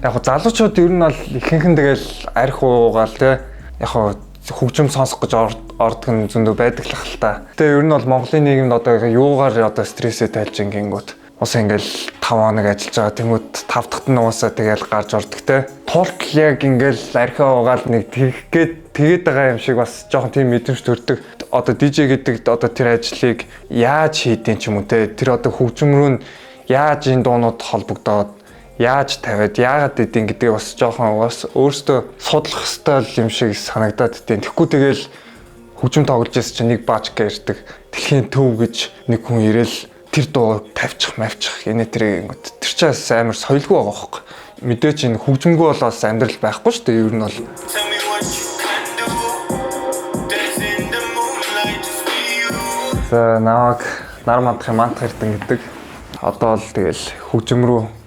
Яг залуучууд ер нь бол ихэнх нь тэгэл арх уугаал те. Яг хөгжим сонсох гэж ордог нь зөндөө байдаг л хэл та. Тэгээ ер нь бол Монголын нийгэмд одоо юугаар одоо стрессээ тайлж ингэнгүүт ус ингээл 5 хоног ажиллаж байгаа. Тэнгүүд 5 дахьт нь уусаа тэгэл гарч ордог те. Тултал яг ингээл архиа угаал нэг тэгэх гээд тэгээд байгаа юм шиг бас жоохон тийм мэдрэмж төрдөг. Одоо DJ гэдэг одоо тэр ажлыг яаж хийдэм ч юм уу те. Тэр одоо хөгжим рүү нь яаж энэ дуунууд холбогдоод яаж тавиад яагаад идэв гэдгийг бас жоохон бас өөртөө судлах хэрэгтэй юм шиг санагдаад идэв. Тэгэхгүй тэгэл хөгжим тоглож байсан чинь нэг баачка ирдэг. Дэлхийн төв гэж нэг хүн ирээл тэр дуу тавьчих мавчих энэ тэрийг ингэт тэр чинь бас амар соёлгүй байгаа хөөхгүй. Мэдээч энэ хөгжимгүй бол бас амьдрал байхгүй шүү дээ. Ер нь бол Tell me what you can do. Dance in the moonlight, just be you. За намайг нар мандахын мандах эрдэн гэдэг. Одоо л тэгэл хөгжим рүү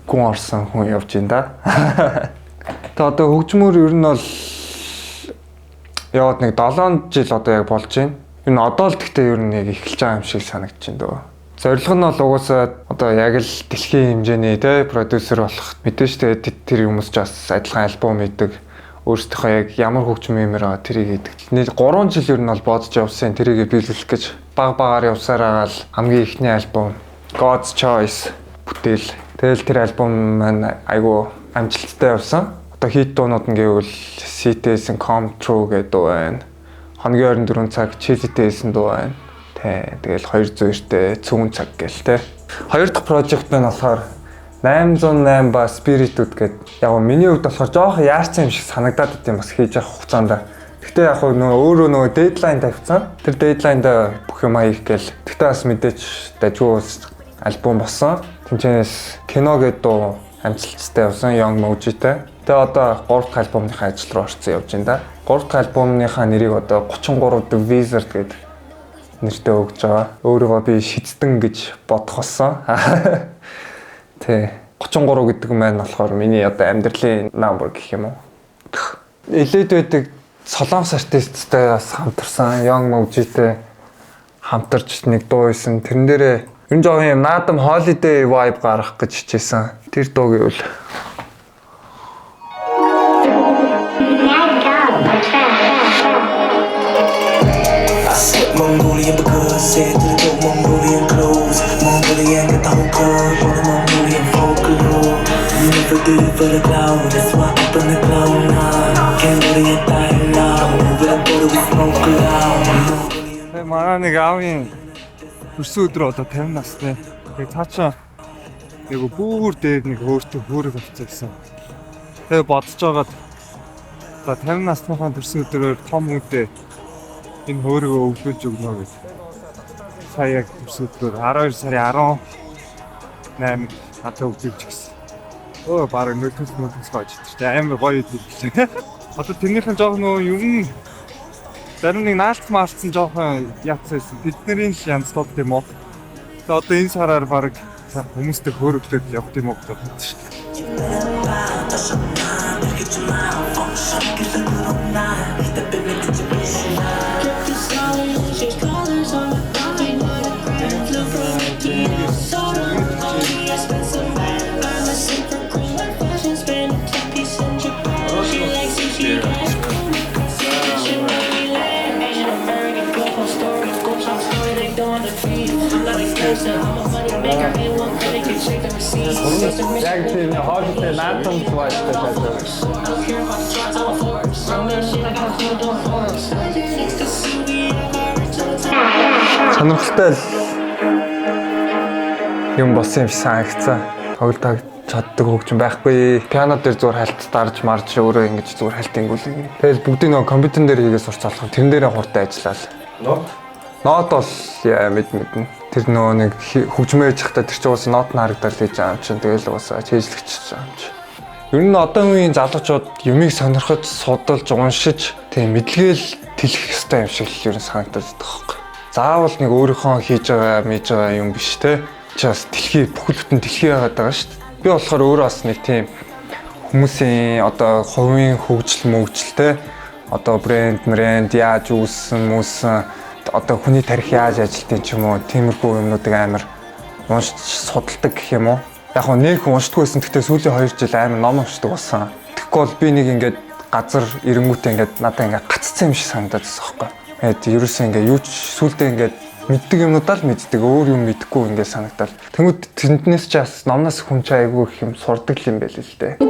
гүн орсон хүн явж байна да. Тэгээ одоо хөгжмөр ер нь бол яваад нэг 7 жил одоо яг болж байна. Ер нь одоо л гэхдээ ер нь яг эхэлж байгаа юм шиг санагдаж байна дөө. Зорилго нь бол угаасаа одоо яг л дэлхийн хэмжээний те продюсер болох мэдээж тэгээ тэр хүмүүс ч бас адилхан альбом хийдэг. Өөрсдийнхөө яг ямар хөгжим юмэр байгаа тэрийг хийдэг. Нэг 3 жил ер нь бол бодож явсан тэрийг биелүүлэх гэж баг багаар явсаар байгаа л хамгийн эхний альбом God's Choice бүтээл. Тэгэл тэр альбом маань айгу амжилттай явсан. Одоо хит дуунууд нь гэвэл CTS-ийн Come True гэдэг дуу байна. Хоногийн 24 цаг Chili-тэй дуу байна. Тэ тэгэл 290-тэй цөөн цаг гээл тэ. Хоёр дахь project маань болохоор 808 ба Spirit-үүд гэдэг яг нь миний хувьд болохоор жоохон яарсан юм шиг санагдаад идэм бас хийж явах хугацаанд. Гэхдээ яг нөгөө өөрөө нөгөө deadline тавьсан. Тэр deadline-да бүх юм хийх гээл. Гэхдээ бас мэдээч дажгүй альбом болсон. Тинчэнэс кино гэдэг дуу амжилттай явсан Young Moji-тэй. Тэгээ одоо 3 дахь альбомныхаа ажил руу орсон явж байна да. 3 дахь альбомныхаа нэрийг одоо 33 The Wizard гэдэг нэртэй өгж байгаа. Өөрийгөө би шидтэн гэж бодох болсон. Тэ 33 гэдэг маань болохоор миний одоо амьдралын number гэх юм уу. LA-д байдаг солонгос артисттай бас хамтарсан Young Moji-тэй хамтарч нэг дуу хийсэн. Тэрэн дээрээ ер нь жоохон юм наадам holiday vibe гаргах гэж хичээсэн. Тэр дуу гэвэл I sip Mongolian because head to the toe Mongolian clothes. Mongolian got the whole club on the Mongolian folklore. Never did it for the cloud, that's why up in the cloud nine. Cambodia, Thailand, over the border we smoke loud. Mongolian. Тэгээ манай нэг аавын төрсөн өдөр одоо 50 настай. Тэгээ цаачаа нэг бүр дээр нэг өөртөө хөөрөг авцаа гэсэн. Тэгээ бодож байгаад за 50 насныхаа төрсөн өдрөөр том хүнтэй энэ хөөрөгөө өвлөж өгнө гэж. Сая яг төрсөн өдрөөр 12 сарын 18 надад өвлөж гисэн. Өө баг нөлөөс нөлөөс гож идэж. Амар гоё идэж. Одоо тэрнийхэн жоох нөө юм зарим нэг наалц маалцсан жоохон яатсан байсан. Тэдний л янзлууд юм уу? Тэгээ одоо энэ сараар баг хүмүүстэй хөөрөглөөд явах юм уу гэж бодсон шүү дээ. Яг тийм хоолтой наадам vibe-тай шалаа. Сонирхолтой л юм болсон юм шиг санагцсан. Тоглолт чаддаг хөгжим байхгүй. Пиано дээр зүгээр хальт дарж марж өөрөө ингэж зүгээр хальт ингүүлээ. Тэгэл бүгдийг нөгөө компьютер дээр хийгээ сурцаалах. Тэрэн дээрээ хурдан ажиллаа. Нот Нот бол яа мэд мэднэ. Тэр нөгөө нэг хөгжмөө хийж байхдаа тэр чинь уус нот нь харагдал хийж байгаа юм чинь тэгэл уусаа чийжлэгч байгаа юм чинь. Ер нь одоо үеийн залуучууд юмыг сонирхож, судалж, уншиж тийм мэдлэгээл тэлэх ёстой юм шиг л ер нь санагдаад байдаг байхгүй. Заавал нэг өөрийнхөө хийж байгаа, мэж байгаа юм биш те. Чи бас дэлхий бүхэл бүтэн дэлхий байгаад байгаа шүү дээ. Би болохоор өөрөө бас нэг тийм хүмүүсийн одоо хувийн хөгжил мөгжил те одоо брэнд брэнд яаж үүссэн үүссэн одоо хүний тарих яаж ажилтیں ч юм уу тиймэрхүү юмнуудыг амар уншиж судалдаг гэх юм уу. Яг гоо нэг хүн уншдаггүй байсан. Гэхдээ сүүлийн 2 жил амар ном уншдаг болсон. Тэгэхгүй бол би нэг ингээд газар эренгүүтээ ингээд надаа ингээд гаццсан юм шиг санагдаад байсан байхгүй. Тэгээд ерөөсөө ингээд юу ч сүулдэ ингээд мэддэг юмнуудаа л мэддэг, өөр юм мэдэхгүй ингээд санагдал. Тэнгүүд тэнднээс ч бас номноос хүн ч айгүй их юм сурдаг юм байл л дээ.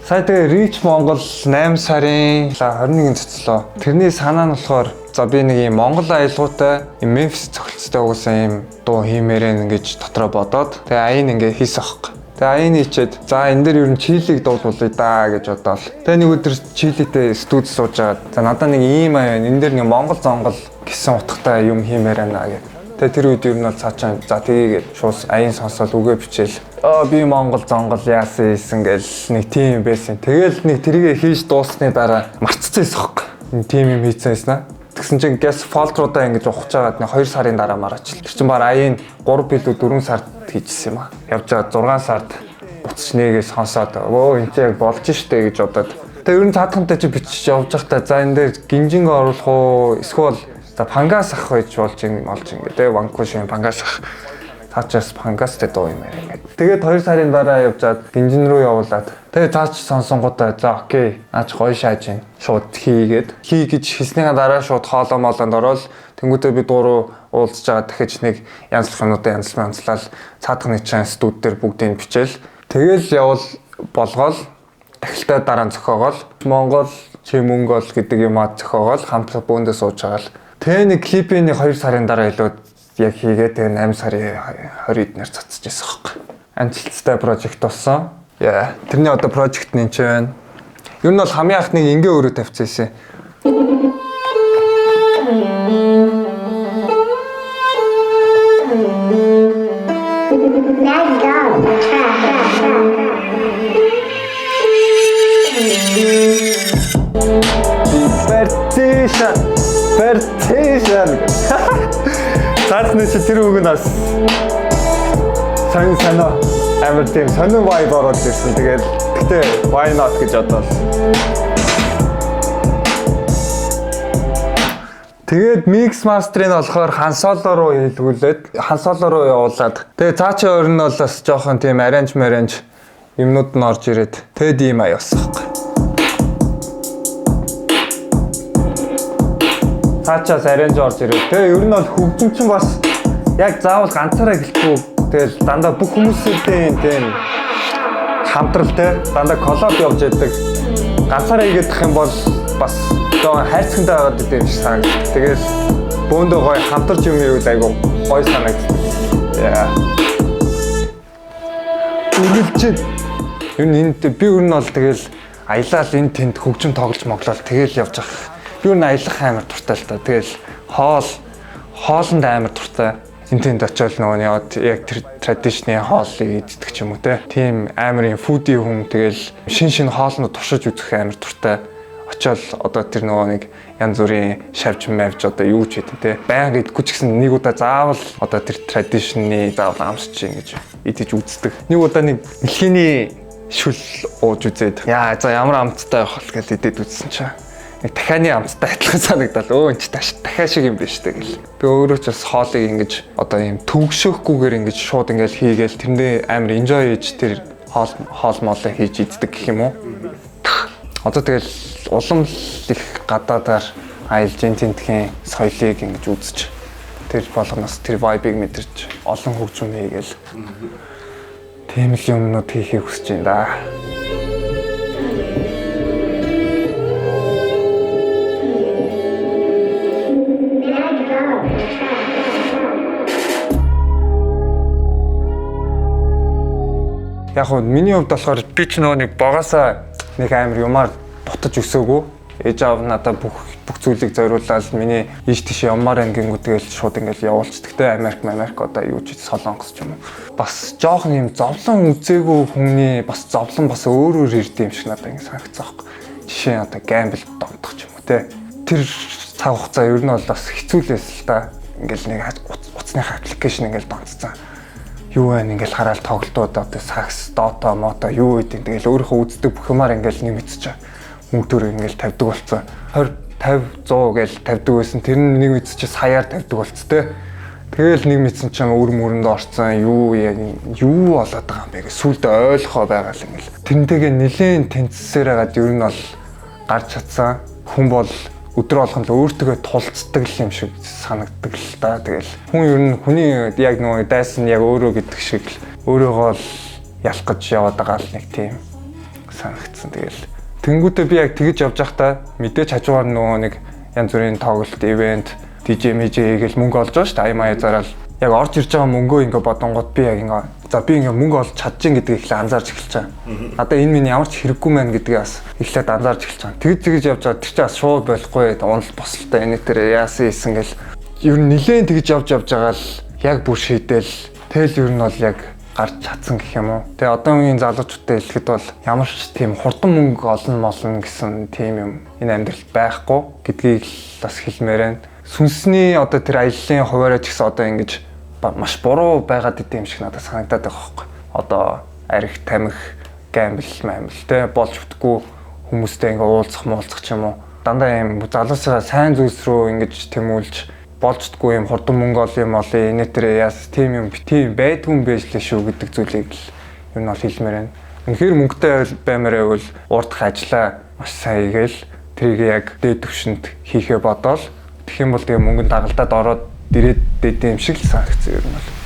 Сая тэгээ Rich Монгол 8 сарын 21-нд цоцлоо. Тэрний санаа нь болохоор за би нэг юм Монгол аялгаутай юм Мемфис цохилцтой угсаа юм дуу хиймээрэн ингэж дотроо бодоод тэгээ аян ингээ хийсэн аахгүй. Тэгээ аян хийчээд за энэ дээр ер нь чилийг дуулуулъя да гэж бодоол. Тэгээ нэг өдөр чилитэй студ сууж байгаад за надаа нэг ийм аян энэ дээр нэг Монгол зонгол гэсэн утгатай юм хиймээр байна гэдэг. Тэгээ тэр үед ер нь бол цаачаа за тгийгээд шууд аян сонсоод үгээ бичээл. Аа би Монгол зонгол яасан ийсэн гэл нэг тийм юм байсан. Тэгэл нэг тэрийгэ хийж дууссаны дараа марцсан байсан хөөе. Нэг тийм юм хийцэн байсан аа. Тэгсэн чинь gas folder-уудаа ингэж ухаж байгаад нэг 2 сарын дараа мараач. Тэр чинь баг аян 3 билүү 4 сард хийжсэн юм аа. Явж байгаа 6 сард буцаж нэгээ сонсоод өө энэ чинь яг болж штэ гэж бодоод. Тэгээ ер нь цаадхантай чи бичиж явж байхдаа за энэ дээр гинжинг оруулах уу эсвэл за пангас ах байж болж ин болж ингээ тэ ванкушин пангас ах цаачаас пангастай дуу юм яриа ингээд. Тэгээд 2 сарын дараа явжаад гинжин рүү явуулаад тэгээд цаач сонсонгуудаа за окей наач гоё шааж ин шууд хийгээд хий гэж хэлснийхаа дараа шууд хоолоо моолонд ороод тэнгуүтээ би дуу руу уулзж байгаа дахиж нэг янзлах юмнуудаа янзлал цаадхны чинь студ дээр бүгдийг бичээл тэгэл явуул болгоол тахилтаа дараа нь зохиогоол Монгол чи мөнгө ол гэдэг юмаа зохиогоол хамт бөөндөө сууж байгаа л. Тэгээ нэг клипийн 2 сарын дараа илүү яг хийгээ тэгээ 8 сарын 20 эднэр цацж байсан хөөе. Амжилттай прожект болсон. Яа, тэрний одоо прожект нь энэ ч байна. Ер нь бол хамгийн анх нэг ингээ өөрөө тавьчихсан байсан. Бертиша. Бертиша. Цаасны чи тэр үг нь бас сонь сонио амар тийм сонин vibe оруулж ирсэн. Тэгээд гэтээ why not гэж бодвол. Тэгээд mix master-ыг болохоор Han Solo руу хийлгүүлээд Han Solo руу явуулаад тэгээд цаачаа өөр нь бол бас жоохон тийм arrange marrange юмнууд нь орж ирээд тэгээд ийм аяа болсон байхгүй. Цаачаас arrange орж ирээд тэгээ ер нь бол хөгжим чинь бас яг заавал ганцаараа гэлтгүй тэгэл дандаа бүх хүмүүсийн тийм хамтрал те дандаа collab явж яадаг. Ганцаараа хийгээд тах юм бол бас жоохон хайрцагтай байгаад идэв юм шиг санагдав. Тэгэл бөөндөө гоё хамтарч юм ивэл айгу гоё санагддаг. Яа. Үргэлжид ер нь энд би ер нь бол тэгэл аялал энэ тэнд хөгжим тоглож моглол тэгэл явж байгаа. Би ер нь аялах амар дуртай л та. Тэгэл хоолнд амар дуртай. Энэ тэнд очиод нөгөө яваад яг тэр tradition-ы хоолыг иддэг ч юм уу те. Тийм амар юм foodie хүн тэгэл шин хоолнууд туршиж үзэх амар дуртай. Очиод одоо тэр нөгөө нэг янз бүрийн шавж мавж одоо юу ч хийдэн те. Баян идэхгүй ч гэсэн нэг удаа заавал одоо тэр tradition-ы заавал амсч ингэж идэж үздэг. Нэг удаа нэг мэлхийний шүл ууж үзээд яа за ямар амттай байх вэ гэж идэд үзсэн чинь нэг дахианы амттай адилхан санагдал. Өө энэ ч дахиа шиг юм биш үү гэл. Би өөрөө ч бас хоолыг ингэж одоо ийм төгшөөхгүйгээр ингэж шууд ингээл хийгээл тэрэндээ амар enjoy хийж тэр хоол моолоо хийж иддэг гэх юм уу. Одоо тэгэл улам л их гадаадаар аялж энэ тентхийн соёлыг ингэж үзэж тэр болгоноос тэр vibe-ыг мэдэрч олон хөгжим хийгээл тийм л юмнууд хийхийг хүсэж байна да. Яг нь миний хувьд болохоор би ч нөгөө нэг богаасаа нэг амар юмар дутаж өсөөгүй. Ээж аав надад бүх зүйлийг зориулаад миний ийш тийш явмаар ангингүү тэгэл шууд ингээл явуулцдаг те. Америк одоо юу ч Солонгос ч юм уу. Бас жоохон юм зовлон үзээгүй хүний бас зовлон бас өөрөөр ирд юм шиг надад ингэ санагдсан аахгүй. Жишээ нь одоо гамбл донтох ч юм уу те. Тэр цаг хугацаа ер нь бол бас хэцүү л байсан л та. Ингээл нэг утасныхаа аппликейшн ингээл донцсон. Юу байна ингээл хараал тоглолтууд одоо сакс, Dota, мото юу гэдэг. Тэгэл өөрийнхөө үздэг бүх юмар ингээл нэмэгдэж байгаа. Мөнгө төгрөг ингээл тавьдаг болсон. 20 50 100 гээл тавьдаг байсан. Тэр нь нэг мэдсэн чи саяар тавьдаг болц те. Тэгэл нэг мэдсэн чинь өр мөрөнд орцсон, юу яг юу болоод байгаа юм бэ гэж сүлд ойлгохоо байгаа л ингээл. Тэрнтэйгээ нилээн тэнцсээр хагаад ер нь бол гарч чадсан. Хүн бол өдөр болгон л өөртөө тулцдаг юм шиг санагддаг л та. Тэгэл хүн ер нь хүний яг нөгөө дайсан яг өөрөө гэдэг шиг л өөрийгөө л ялах гэж яваад байгаа л нэг тийм санагдсан. Тэгэл тэнгуүтээ би яг тэгэж явж байхдаа мэдээж хажуугаар нөгөө нэг янз бүрийн тоглолт, event, DJ мэж хийгээл мөнгө олж байгаа шүү дээ. Ая маяа зараал яг орж ирж байгаа мөнгөө ингээ бодонгууд би яг ингээ за би ингээ мөнгө олж чадчихин гэдгийг эхлээ анзаарч эхэлж байгаа. Надаа энэ миний ямар ч хэрэггүй мэн гэдгийг бас эхлээд анзаарч эхэлж байгаа. Тэгж тэгж явж байгаа. Тэр чинь бас шууд болохгүй, унал босолтой энэ тэр яасан ийсэн гэл ер нь нилээн тэгж явж явж байгаа л яг бүр шийдэл тэгэл ер нь бол яг гарч чадсан гэх юм уу. Тэгээ одоо үеийн залуучуудад хэлэхэд бол ямар ч тийм хурдан мөнгө олно молно гэсэн тийм юм энэ амьдралд байхгүй гэдгийг л бас хэлмээр байна. Сүнсний одоо тэр аяллаа хуваарай ч гэсэн одоо ингэж маш буруу байгаад идэм юм шиг надад санагдаад байгаа байхгүй. Одоо арх, тамхи, gamble, мамбл те болж бүтггүй хүмүүстэй ингээ уулзах муулзах ч юм уу. Дандаа юм залуусаа сайн зүйлс рүү ингэж тэмүүлж болждгүй юм, хурдан мөнгө ол юм олё, энэ тэр яас тийм юм тийм байдгүй юм байж лээ шүү гэдэг зүйлийг л ер нь бол хэлмээр байна. Үнэхээр мөнгөтэй баймаар байвал урдах ажлаа маш сайн хийгээл тэрийг яг дээд түвшинд хийхээ бодоол тэгэх юм бол тэгээ мөнгөнд дагалдаад ороод ирээд дээд юм шиг л санагдсан ер нь бол.